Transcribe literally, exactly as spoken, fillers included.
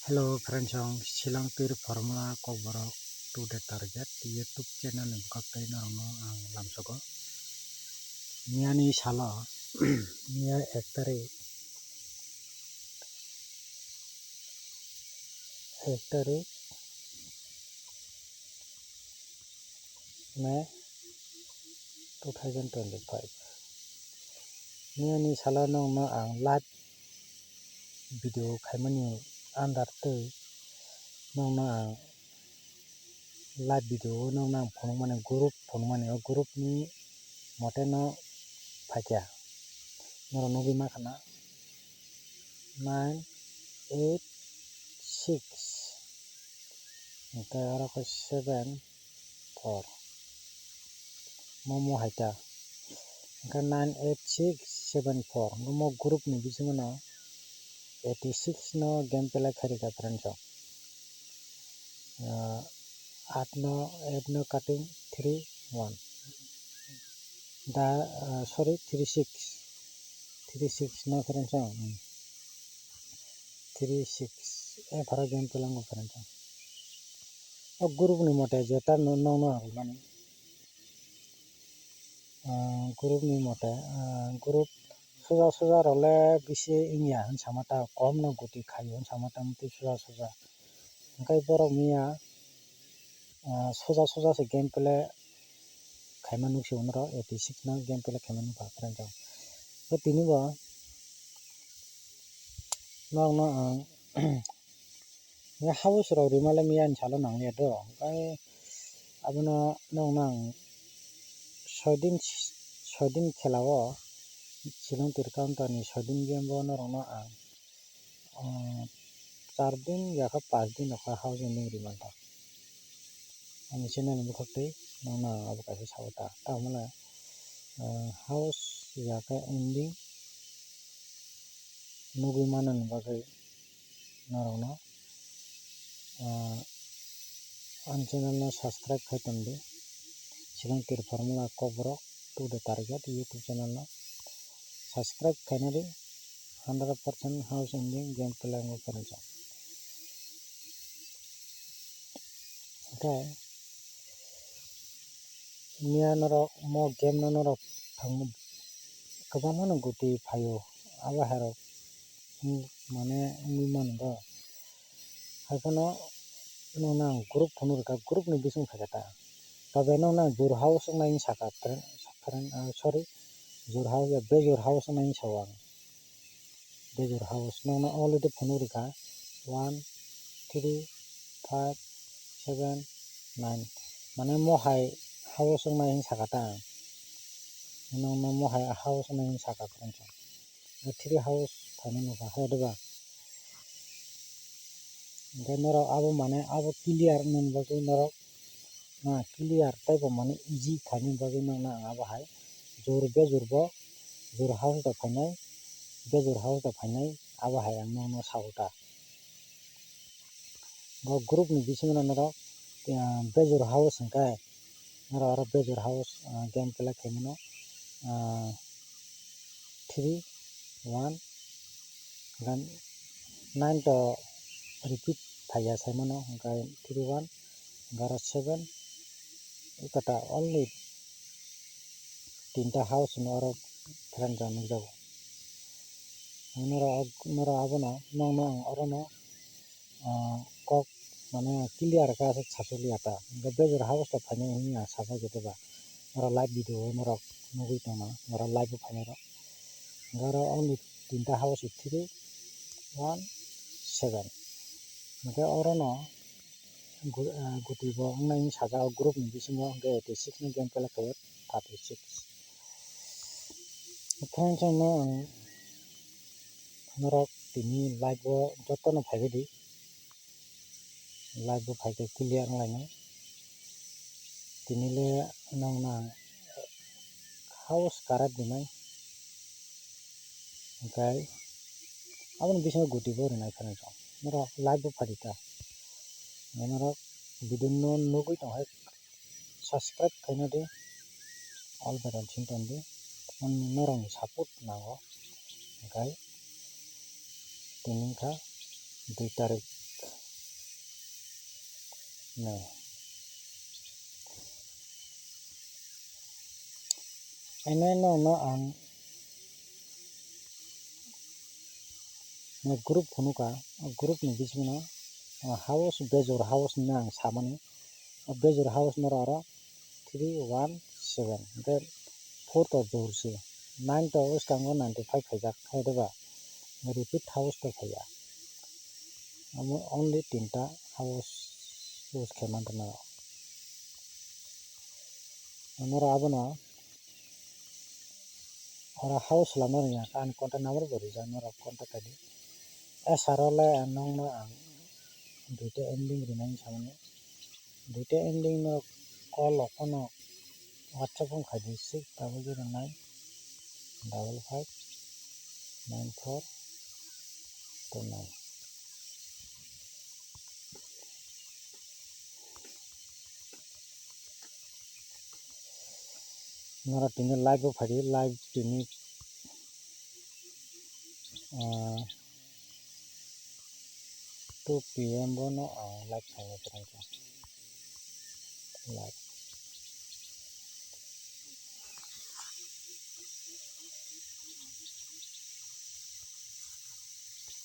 Hello friends, ang Shillong Tir Formula Kokborok to the Target YouTube channel ni bwkhak tei norokno ang lamsogo. Miyani salo, miya ek tarik, ek tarik May two thousand twenty-five. Miyani salo nokno ang live video khaimani under twi nokno ang live video o nokno ang phunukmani group phunukmani o group ni mote no phaikha norok nugwi mankha na nine eight six hwnkhe oro khe seven four. Mo mo hai ta. Hwnkhe nine eight six seven four. Mo group ni bisingo no eighty six no game play khairika friends o. Ah, eight no, eight no cutting three one. Da, ah, sorry, three six. Three six no friends o. Hmm. Three six. E phara game play ngo friends o. O group ni mote je ta no, no, no, mani. Ah, group ni mote, ah, group soja soja rok le bisi wngya hinwi sama ta, kom no guti khaio hinwi sama ta, amtwi soja soja. Hwnkhe borok miya, ah, soja soja se game play khaima nukse unorok eighty six no game play khaima nukha friends o. Tei tini bo nokno ang Miya house rok rimale miya ni salo nangliya do, hwnkhe abono nokno ang soi din, soi din khela o Shillong Tir Counter ni soi din game bo norokno ang, um, char din ya khe panch din rok khe house ending ri mantha. Ani channel ni bwkhak twi nokno ang abo kaisa sao ta, tamo le, um, house ya khe ending nugwi manani bagwi norokno, ah, ani channel no subscribe khai tongdi. Shillong Tir Formula Kokborok to the Target YouTube channel no subscribe khaina di, hundred percent house ending game play wngwi phano chwng. Hwnkhe miya norok mo game no norok thang kwbangma no guti phaio, abo hai rok mane wngwi mano do. Hai phano nokno ang group phunuk rwkha, group ni bising phaikha ta. Tobe nokno ang jur house wngnai wngwi sakha, friend, friend, ah, sorry, jur house ya, bejur house wngnai wngwi sao ang. Bejur house nokno already phunuk rwkha, one, three, five, seven, nine. Mane mo hai house wngnai wngwi sakha ta ang. Nokno mo hai house wngnai wngwi sakha, friend. Three house phaina nukha, hai diba? Hwnkhe norok abo mane abo clear wngmani bagwi norok, na, clear tei bo mane easy khaina bagwi nokno ang abo hai jur bejur bo jur house da phainai, bejur house da phainai, abo hai ang nokno sao ta. Bo group ni bisingo norok, ah, bejur house hwnkhe norok oro bejur house, ah, game play khaimano, ah, three one, hwnkhe nine to repeat phaiya saimano, hwnkhe three one, hwnkhe oro seven, ekota only tinta house no oro friend rok nukjago. Norok, norok abono, nokno ang orono, ah, kok mane clear khe aswk sasuk liya ta. Hwnkhe bejor house to phainai hinwi ang sajagwi diba. Norok live video o norok nugwi tongma, norok live o phainai rok. Hwnkhe oro only tinta house three one seven. Hwnkhe orono gu-, ah, guti bo wngnai hinwi sajak o group ni bisingo, hwnkhe eighty six ni game play khaio thirty six. Friends, ang norok tini live o jotono phaibai di, live o phaikhe clear wnglainai. Tini le nokno ang house karak dinai, hwnkhe aboni bisingo guti bo rinai, friends, norok live o phai di ta, norok video no nugwi tong hai. Subscribe khaina di, all button sing tong di, norokni support nango. Hwnkhe tini wngkha dui tarik, nai. Eno no no ang group phunukha, o group ni bisingo house, bejor house ni ang samani, o bejor house no oro three one seven, hwnkhe four to jor se, nine to bwskango ninety five phaijak, hai diba? Repeat house to phaiya. Amo only tinta house use khe man rwna. Norok abono oro house lama rwya khe ani contact number bo rijak, norok contact khaidi. Sir le nokno ang duita ending rinani samani. Duita ending no call rok phano WhatsApp phone khaidi six double zero nine double five nine four two nine. Norok tini live o phaidi, live tini, ah, two P M bono ang live khaina kwrwngkha. Live.